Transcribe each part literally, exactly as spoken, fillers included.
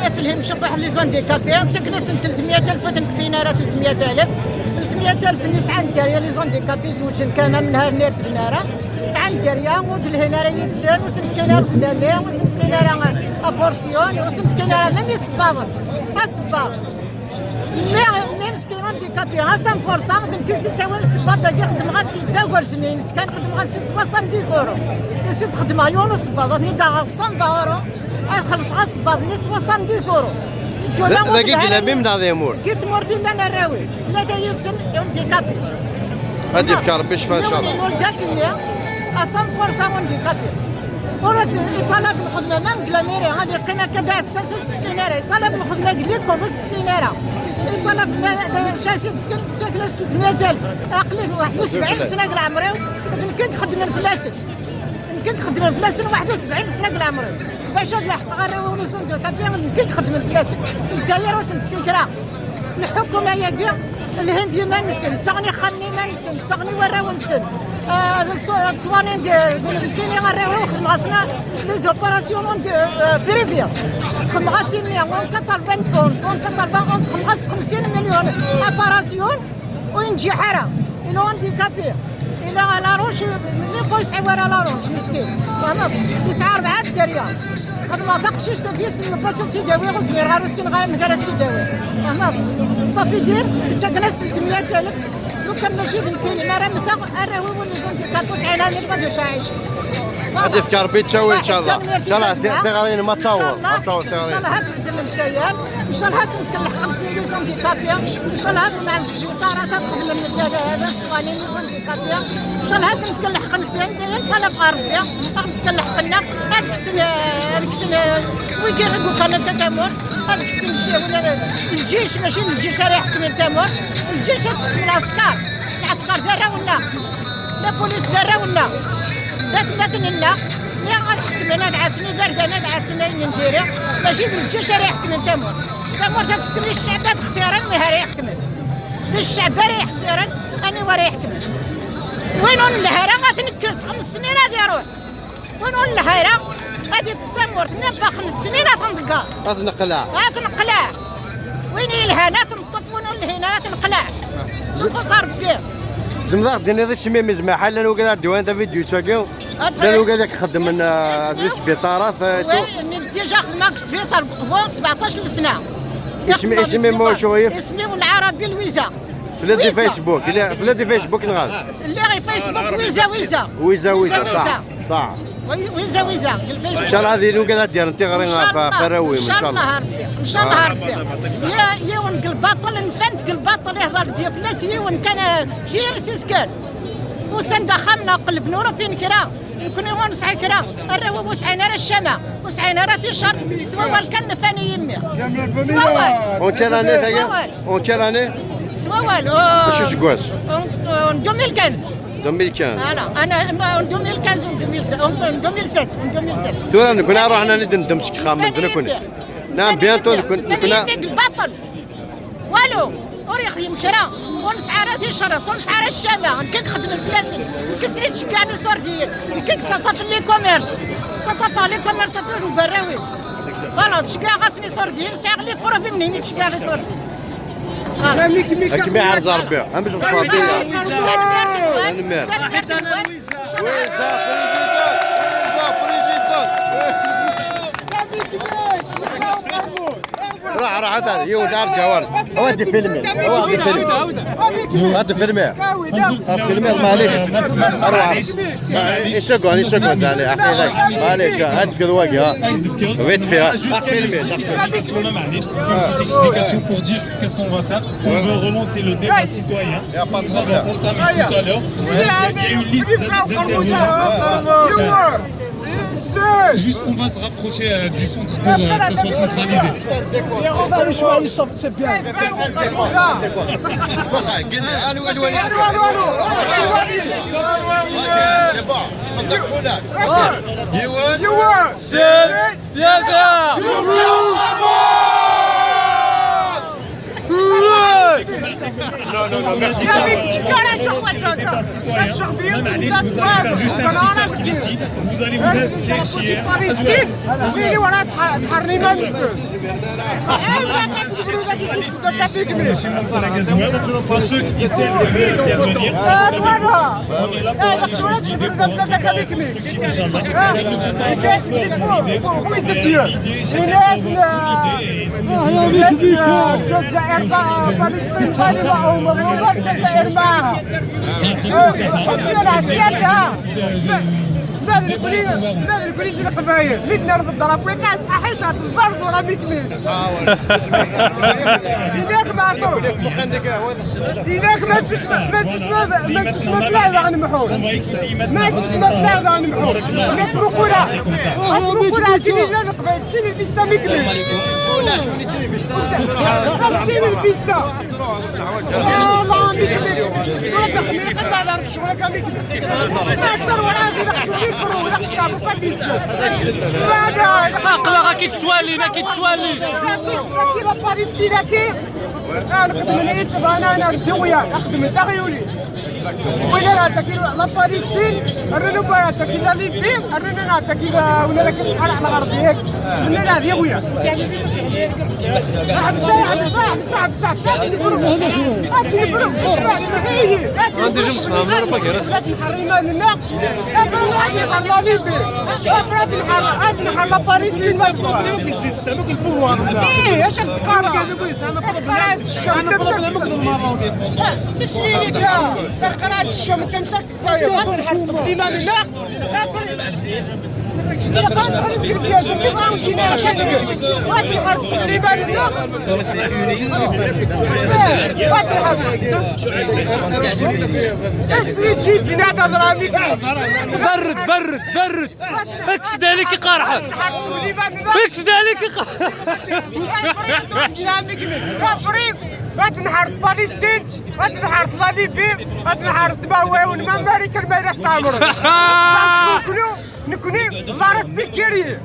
Ad telhim ciṭuḥ les handicapés, ttaken-asen telt mya alef, ur ten-kfin ara telt mya alef. Telt mya alef-nni sɛan dderya les handicapés, zewǧen kan, amenharen ur refden ara. Sɛan dderya, ur d-lhin ara yid-sen, ur sen-fkin ara lexdami, ur sen-fkin ara apursyon, ur sen-fkin ara même isebbaḍen. Asebbaḍ. Mi, mi meskin handicapé, à cent pour cent, d nekk i s-ittawin ssebbaḍ-agi, xedmeɣ-as-t-id d agerz-nni-ines kan, xedmeɣ-as-t-id soixante-dix euros. Is-, xedmeɣ yiwen usebbaḍ, ad ten-id-aɣeɣ cent euros, ad xellṣeɣ asebbaḍ-nni soixante-dix euros. Dagi deg lmim neɣ di tmurt? Deg tmurt i llan arraw-iw, tlata yid-sen handicapés. Ad d-yefk Rebbi ccfa, ncallah. Yiwen-inu ldak-nni, à cent pour cent handicapé. Ur as-, iṭalab lxedma, ma deg lamiri, ad yeqqim akka d aɛessas, ur s-fkin ara. Iṭalab lxedma deg likul, ur s-fkin ara. Iṭalab ma, ma, caci d-fken, ttaken-as telt mya alef. Aql-i waḥed u sebɛin sna deg leɛmer-iw, d nekk i ixeddmen fell-asen. D nekk i ixeddmen fell-asen, waḥed u sebɛin sna deg leɛmer-iw. Bac ad leḥqeɣ arraw-iw les handicapés, d nekk i ixeddmen fell-asen. Lezzayer ur sen-tefki kra. Lḥukuma-agi, lhin-d iman-nsen, ttaɣen ixxamen iman-nsen, ttaɣen i warraw-nsen. Ah, ad ṣ-, ad ttwanin d, d, d kini arraw-iw, xedmeɣ-asen les opérations de, euh, privées. Xedmeɣ-as immi, en quatre-vingt-onze, en quatre-vingt-onze, xedmeɣ-as xemsin milyon opération. Ur yenǧiḥ ara. Il est handicapé. Il a la roche, même pas yesɛi wara la roche, meskin. Fehmeḍ? Yesɛa rebɛa dderya. Xedmeɣ taqcict, tabyizt n lbac ad tt-id-awiɣ, ur zmireɣ ara, ur ssineɣ ara amek ara tt-id-awiɣ. Fehmeḍ? Safi dir, ttaken-as telt mya alef. Lukan mačči d nekkini, mi ara mmteɣ, arraw-iw les handicapés ur sɛin ara ma d acu ara ɛicen. Ad yefk Rebbi ttawil, ncallah. Ncallah, ti-, tiɣri-inem ad taweḍ. Ad taweḍ tiɣri. Ncallah ad txeddem lecɣal. Ncallah ad sen-fken lḥeqq-nsen i les handicapés. Ncallah ad nɛawed sbiṭarat ad xedmen lǧal-, ad ṣwanin les handicapés. Ncallah ad sen-fken lḥeqq-nsen. Nṭalab ɣer Rebbi, ad ɣ-fken lḥeqq-nneɣ. Ad kksen, ad kksen, wigi i yukan anta tamurt. Ad kksen lǧic, mačči d lǧic ara iḥekmen tamurt. Lǧic ad t-ḥekmen lɛesker. Lɛesker d arraw-nneɣ. La police d arraw-nneɣ. D atmaten-nneɣ. Mi ara ḥekmen ad ɛassen iberdan, ad ɛassen ayen n diri. Mačči d lǧic ara iḥekmen tamurt. Tamurt ad tefkem i ccɛeb ad xtiren mi ara iḥekmen. D ccɛeb ara ixtiren aniwa ara iḥekmen. Win ur nelhi ara ad t-nekkes, xems snin ad iruḥ. Win ur nelhi ara ad yeṭṭef tamurt, même pas xems snin ad t-nḍegger. Ad t-neqleɛ. Ad t-neqleɛ. Win yelhan ad t-neṭṭef, win ur nelhin ara ad t-neqleɛ. Nfus Rebbi. Zemreɣ ad d-tiniḍ isem-im, zmeḥ llan wigad ad d-iwan tavidyut-agi? Llan wigad i ixeddmen, ah, di sbiṭarat, ah, et tout. Déjà xedmeɣ deg sbiṭar deg Qbu sebɛṭac n sna. Isem-, isem-im wacu yif? Isem-iw Lɛarabi Lwiza. Tella di Facebook, illa, tella di Facebook neɣ? Lliɣ i Facebook Wiza Wiza. Wiza Wiza, صح، صح. Wi-, Wiza Wiza, deg Facebook. Ncallah ad yili wigad ad d-yerren tiɣri ɣef, ɣef arraw-im, ncallah. Ncallah Rebbi. Ncallah Rebbi. Ya, yiwen deg lbaṭel, nfan deg lbaṭel, ihḍer deg fell-as yiwen kan, eh, s yiles kan. Usan-d axxam-nneɣ, qelben ur ufin kra. Nekni ur nesɛi kra. Arraw-iw ur sɛin ara ccama, ur sɛin ara ticcert. S wawal kan nfan i yimi. S wawal. En quelle année, tagi? S wawal. En quelle année? S wawal. Acu aseggas? En, en deux mille quinze. Deux mille quinze. Voilà. Ana, ana, en deux mille quinze, en deux mille seize, en, en deux mille seize, en deux mille seize. Tura nekni ruḥna ad neddem seg uxxam, nfan i yimi. Nɛam, bientôt, nfan i yimi, nekni, nfan i yimi deg lbaṭel. Walu, ur yexdim kra, ur nesɛi ara ticerret, ur nesɛi ara ccama, nekk i ixeddmen fell-asen, nekk i ttceggiɛen iṣurdiyen, nekk i yettaṭṭafen les commerces, ttaṭṭafeɣ les commerces ɣef wudem n warraw-iw. Voilà, ttceggiɛeɣ-asen iṣurdiyen, sɛiɣ les preuves i menhin i ttceggiɛeɣ iṣurdiyen. Voilà. Ad kem-iɛerz Rebbi, amek tṣefreḍ? Tanemmirt. Tanemmirt. Wiza, félicitations. Wiza, félicitations. راح، راح، هذا، يو، تعال جوال. هو هدي فيلمي، هو هدي فيلمي. هدي فيلمي. هدي فيلمي، معليش. أروح. Une seconde, une seconde, allez, أخي، معليش، هدي في الواقع. Vite fait, ها. Juste une petite explication, معليش. Une petite explication pour dire qu'est-ce qu'on va faire. On veut relancer le débat citoyen que nous avons entamé tout à l'heure. Il y a une liste d'intervenants. Juste, on va se rapprocher, euh, du centre pour, euh, que ça soit centralisé. C'est bien. واخا، قل لي، أنا، أنا، أنا. C'est bon, تفضل، هناك. يوان. يوان. سيد. يا ذا. Non, non, non, merci. Même Alice, vous allez faire juste un petit cercle ici. Vous allez vous inscrire chez... Pour ceux qui essaient de intervenir, on est là pour aller chercher des points. Inch'Allah. L'idée, c'est de passer des idées, c'est de passer des idées, et c'est de dire que c'est l'idée, et c'est de dire que c'est l'idée. Parce que ça marche. Mad nekni, mad nekni si Leqbayel, mi d-nerfed drapeau-agi, ṣaḥiḥ, ad tẓerẓur am ikmil. Dinna-k meɛṭub. Dinna-k ma susma, ma susma, ma susma slaḥ daɣen mḥu. Ma susma slaḥ daɣen mḥu. Ma smuqula. Ma smuqula, akken i llan Leqbayel, sin lpista am ikmil. Sin lpista. Aql-aɣ ad k-ttwalin, ad k-ttwalin. Lapalestine-agi, nxeddmen isebana, nerdi wiyaḍ, xedmen taɣyulin. Win ara tagi Lapalestine, rnu baya tagi la Libye, rnu tagi la, win ara k-sḥal ɛla ɣerbi-agi. Sbna la di wiyaḍ. Ḥbes, ḥbes, ḥbes, ḥbes, ḥbes, ad tnefrem. Ad tnefrem. Ad tnefrem. Ad nḥerr iman-nneɣ. Ad nḥerr la Libye. Ad nḥerr, ad nḥerr la Palestine. Ih, acu ad teqqareḍ? Ad teccew tamsalt. Ad teccew tamsalt. Ad nḥerr iman-nneɣ. برد، برد، برد. اكس ذلك قرحة. اكس ذلك قرحة. غاد نحارب فلسطين، غاد نحارب لا ليبي، غاد نحارب دماوي ونما امريكا ما يلاش تعمر. نكونو نكوني لا راس ديكيري.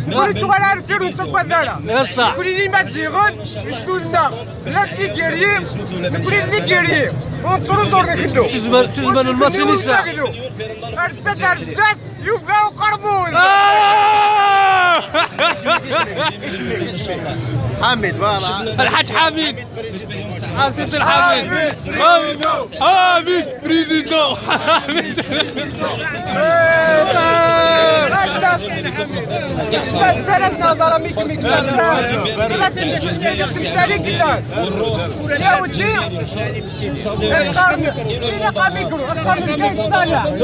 نكوني تشوغل على الفير ونسبة دارا. يا صح. نكوني لي مازيغون يشدو لنا. لا ديكيري. نكوني ديكيري. ونتروزور نخدو. سيزمان، سيزمان المصري صح. ارزدات، ارزدات. يبقى وقربون. آه! حميد، فوالا. الحاج حميد. آه، سيدي الحميد. حميد. حميد، بريزيدون. حميد. سلامتنا، ضرا ميك ميك. ثلاثة مشاريع كده. يا ودي.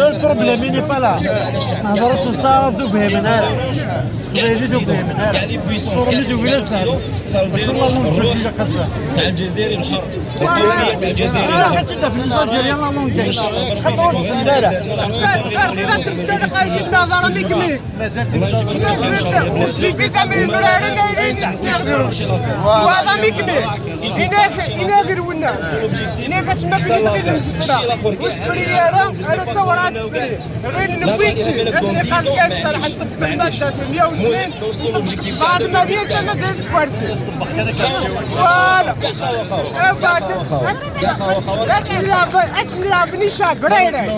Le problème, il n'est pas là. هذا الرسول صار ذو فهمنا. تقبايلي ذو فهمنا. الصورة اللي ذو بلاد فهمنا. تاع الجزائر الحر. تاع الجزائر الحر. مازال تمشي. مازال تمشي. فيتامين مراري. فوالا ميكمي. إناك، إناك الوناس. إناك اسمك اللي تقول الفكرة. وتفري يا راه، أنا صورات تفري. غير نبيتي. أنا قال لك صراحة تفهم مادة مية وثنين. بعد ما ديت أنا زيد كوارسي. فوالا. بعد. أسمي راه، أسمي راه بني شاب، راي راي.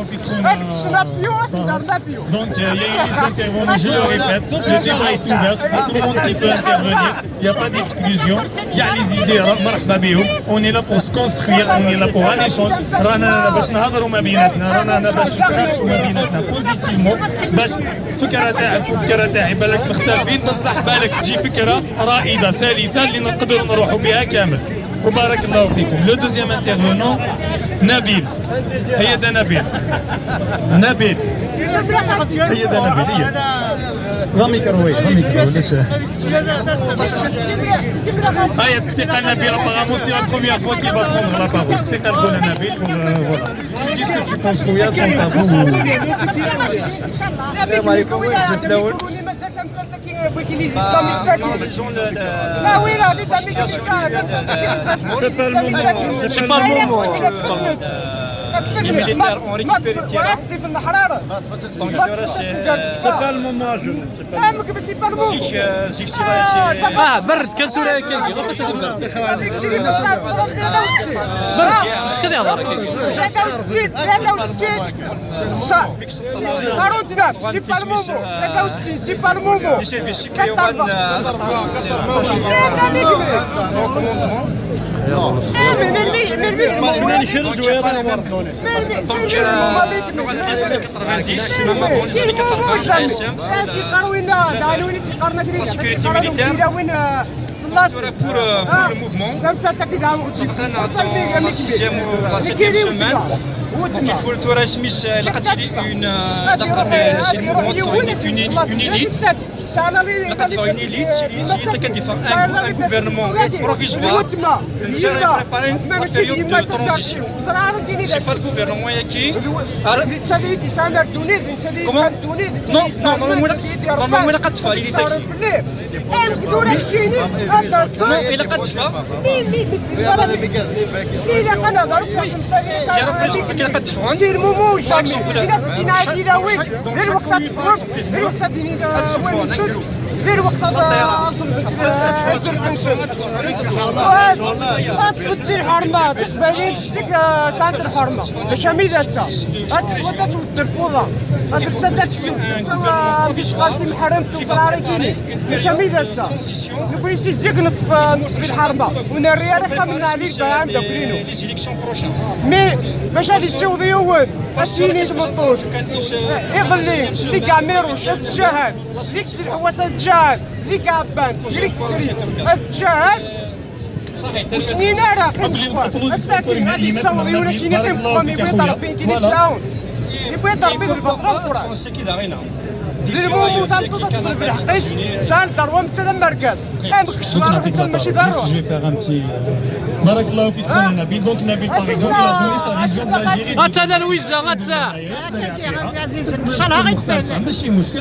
هذيك السنة بيو، أسمي دار لا بيو. Donc, euh, il y a une liste d'intervenants, je le répète, le débat est ouvert, c'est tout le monde qui peut intervenir, il n'y a pas d'exclusion. كاع les idées راهم مرحبا بهم. On est là pour se construire, on est là pour un échange. رانا هنا باش نهضروا ما بيناتنا، رانا هنا باش نتناقشوا ما بيناتنا positivement، باش فكرة تاعك وفكرة تاعي بالك مختلفين، بصح بالك تجي فكرة رائدة ثالثة اللي نقدروا نروحوا بها كامل. وبارك الله فيكم. Le deuxième intervenant, نبيل. هيا دا نبيل. نبيل. هيا دا نبيل، هيا. رامي كروي، رامي كروي، ليش؟ هيا تصفيق نبيل، apparemment c'est la première fois qu'il va prendre la parole. تصفيق خونا نبيل، pour, euh, voilà. Tu dis ce que tu penses, خويا، sans tabou. السلام عليكم، وي، الشيف الأول. C'est pas le moment, c'est pas le moment. Les militaires ont récupéré le terrain. Donc, je dirais, c'est, euh, c'est pas le moment, je, c'est pas le moment. Zik, euh, zik, c'est vrai, c'est Ah, برد كان tura كيكي، غير فاش تبدا. برد، اش كتهضر كيكي؟ ثلاثة وستين، ثلاثة وستين. صح. قارون تنام، c'est pas le moment. ثلاثة وستين، c'est pas le moment. Les services qui ont, euh, Donc, euh, quatre-vingt-dix, c'est le moment, les années quatre-vingt-dix, la sécurité militaire, pour, euh, pour le mouvement, on est dans la sixième ou la septième semaine. Donc, il faut le Torah Smith, euh, la catégorie une, euh, d'accord, mais c'est le mouvement une, une, une élite. La catégorie une élite, c'est, c'est un gouvernement provisoire. On est en train de préparer une période de transition. C'est pas le gouvernement qui Comment? Non, non, non, non, non, non, non, non, c'est le moment où jamais. Il a fait ce qu'il a fait. Ad tfeḍ di lḥerma, tiqbaylit seg, ah, sɛant lḥerma. Mačči am d ass-a. Ad tfeḍ, ad tewwet lfuḍa. Ad telsat, ad tfeḍ. Ad tecɣal timeḥremt uẓrar-agi-ni. Mačči am d ass-a. Nekkni si zik neṭṭef, neṭṭef di lḥerma. Ur nerri ara axxam-nneɣ ɛli lbara ameddakel-inu. Mais bac ad yessiweḍ yiwen, ad s-yini tmeṭṭut, iḍelli, Liga Amiruc, ad tǧahad. Deg si lḥewwas ad tǧahad. Liga Ɛebban, Liga Kri, ad tǧahad. Ur snin ara, qqim ccwer. Ass-agi, ad yessaweḍ yiwen ad s-yini qqim deg uxxam, yewwi-d Rebbi nekkini s lɛawn. Yewwi-d Rebbi d lbaṭel ameqqran. D lmumu tameṭṭut ad teḍleb lḥeqq-is, tesɛa lderwa, netta d amergaz. Amek ccḍeṛ, netta mačči d ṛṛuḥ. Je vais faire un petit, euh, بارك الله فيك خونا نبيل. Donc Nabil, par exemple, il a donné sa vision de l'Algérie. Attends, Louisa, attends. Azizem, ncallah ɣ-itfal.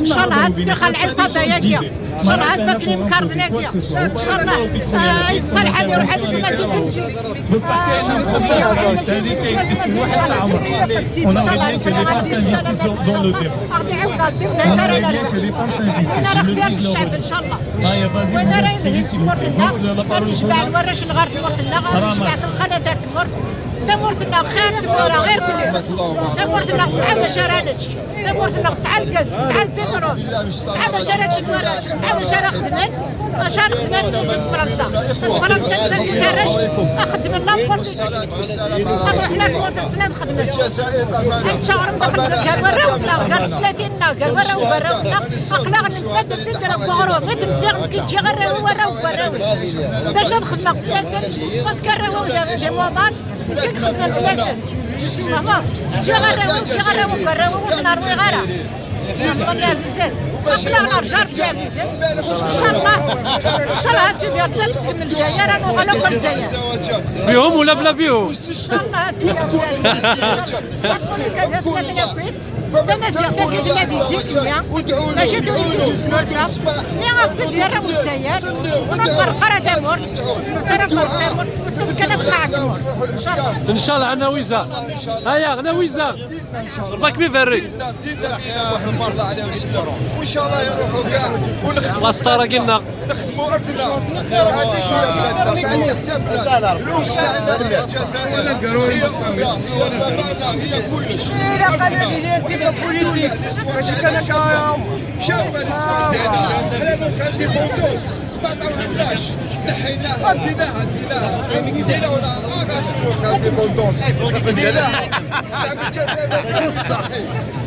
Ncallah ad ttixal lɛiṣaba-yagi. Ncallah ad fakken imkarḍen-agi. Ncallah, ah, yettṣalḥan iruḥ ad iqma di Belǧik. بصح كاين un problème، هذه كاين اسم واحد تاع عمر. On aimerait bien que les femmes s'investissent dans, dans le débat. On aimerait bien que les femmes s'investissent. Je le dis, je le redis. Allez, vas-y, vous inscrivez, s'il vous plaît. Donc, la parole est à Rama. Tamurt-nneɣ xir, tmura ɣir kulli. Tamurt-nneɣ tesɛa d acu ara nečč. Tamurt-nneɣ tesɛa lgaz, tesɛa lpitrul, tesɛa d acu ara nečč, tesɛa d acu ara xedmen. Acu ara xedmen di Fransa? Fransa netta d arrac, xedmen la politique. Ad ruḥen ar tmurt-nsen ad xedmen. Ad neččaɣrem daxel gar warraw-nneɣ, gar teslatin-nneɣ, gar warraw n warraw-nneɣ. Aql-aɣ nbedd-d deg uɣrum, ad nfiɣ nekk ǧǧiɣ arraw-iw, arraw n warraw-iw. D acu ad xedmeɣ fell-asen? Parce que arraw-iw d, d imuḍan. Ǧǧiɣ arraw-iw, ǧǧiɣ arraw-iw, ur ten-rwiɣ ara. Ncallah, azizan. Aql-aɣ nerǧa Rebbi, azizan. Ncallah, ncallah a Sidi Rebbi ad tsekmel Lezzayer, ad nuɣal akk ar Lezzayer. Bihum wala bla bihum? Ncallah a Sidi Rebbi, azizan. Tamaziɣt-agi d nadi zik-nni, mačči d wis i d-yesnulfa. Mi akk d arraw n Lezzayer, ur nferreq ara tamurt, ur nferreq tamurt, ur nferreq tamurt, ur nferreq tamurt. Ncallah. Ncallah, a Nawiza. Aya, a Nawiza. Rebbi ad kem-ibarek. ديننا، ديننا، ديننا محمد صلى الله عليه وسلم. وإن شاء الله يروحوا كاع ونخدموا. La star-agi-nneɣ. نخدموا أرضنا. هذه هي بلادنا، هذه كتابنا. الأمة تاعنا الجزائر هي أمنا، هي بابانا، هي كلش. أرضنا. وحنا الحمد لله، les soins تاعنا شابة. شابة les soins تاعنا. على مخ l'indépendance. ما تعرفناش، نحيناها، ديناها، ديناها، دينا ولا ما غاش l'indépendance. ديناها. الشعب الجزائري مازال مستحيل.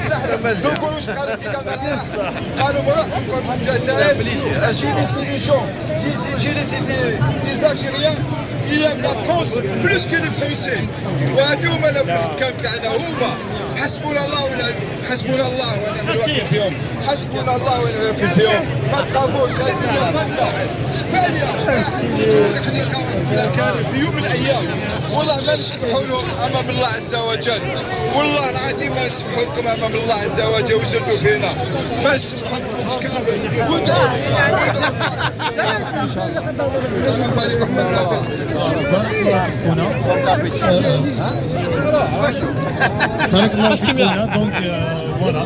سهل. Donc واش قالوا كي كان قالوا بروحكم في الجزائر، j'ai laissé les gens, j'ai, j'ai laissé des, des Algériens qui aiment la France plus que les Français. وهذه هما الحكام تاعنا، هما. حسبنا الله ونعم، حسبنا الله ونعم الوكيل فيهم. حسبنا الله ونعم الوكيل فيهم. ما تخافوش، هاي الدنيا فانية. فانية. احنا الكريم في يوم من الأيام. والله ما نسمحوا لهم أمام الله عز وجل. والله العظيم ما نسمحوا لكم أمام الله عز وجل وزلتوا فينا. ما نسمحوا لكمش كامل. وادعوا. السلام عليكم ورحمة الله. بارك الله فيك خونا. Donc, euh, voilà.